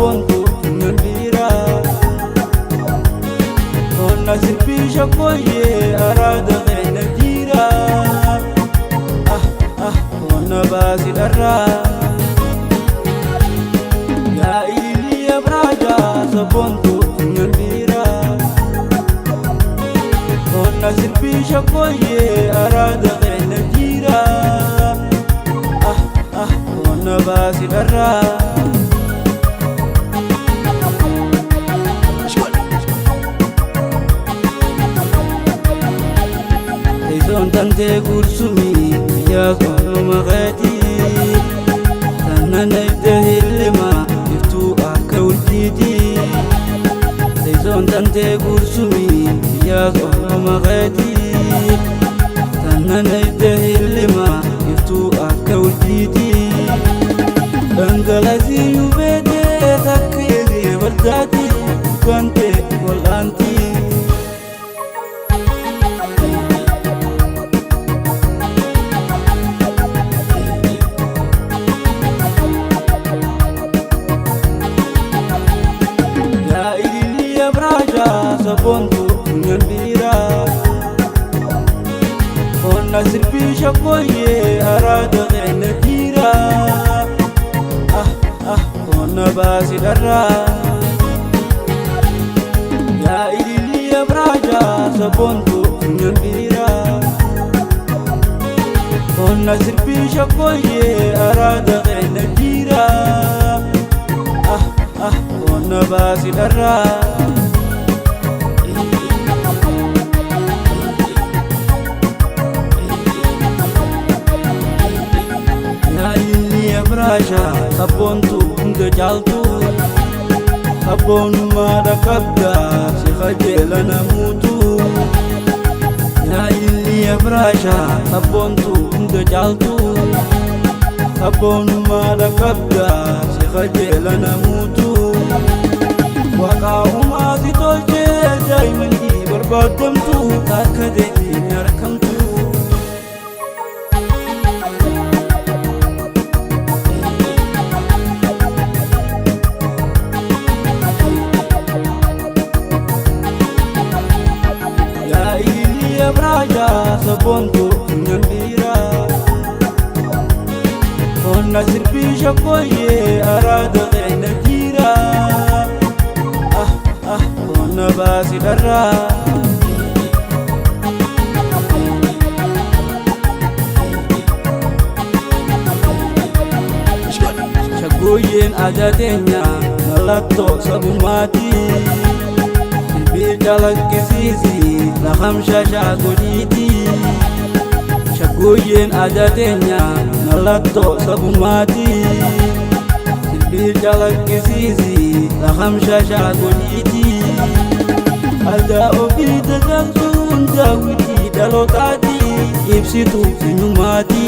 sabboontu funyaan dhiiraa. Qonna sirbii shakkooyyee araada keenya jiraa. Ah ah qonna baasii dharraa. Yaa ililii abraajaa sabboontu funyaan dhiiraa. Qonna sirbii shakkooyyee araada keenya jiraa. Ah ah qonna baasii dharraa. Teessoon tantee gursumii biyya qooma keetii. Tannan ibda hillima iftuu akka urjiitii. Teessoon tantee gursumii biyya qooma keetii. Tannan ibda hillima iftuu akka urjiitii. Dhangalasii yubeetee takka eegee bardaatii dhugaantee wal'aantii. Yaa ililii abraajaa sabboontu funyaan dhiiraa. Qonna sirbii shakkooyyee araada keenya jiraa. Ah ah qonna baasii dharraa. Yaa ililii abraajaa sabboontu funyaan dhiiraa. Qonna sirbii shakkooyyee araada keenya jiraa. Ah ah qonna baasii dharraa. Yaa ililii abraashaa sabboontu hunda caaltu. Sabboonummaadha qabda si qajeela namuutu. Yaa ililii abraashaa sabboontu hunda caaltu. Sabboonummaadha qabda si qajeela namuutu. Waaqaa uumaa si tolchee daa'imanii barbaadamtu akka deetiin argamtu. Yaa ililii abraajaa sabboontu funyaan dhiiraa. Qonna sirbii shakkooyyee araada keenya jiraa. Ah ah qonna baasii dharraa. Shaggooyyeen aadaa teenya mallattoo sabummaati. Sirbii calaqqisiisi lakamshaashaa godhiiti. Shaggooyyeen aadaa teenya mallattoo sabummaati. Sirbii calaqqisiisi lakamshaashaa godhiiti. Aadaa ofii dagaagsuun daawwitii dhalootaati. Ibsituu eenyummaati.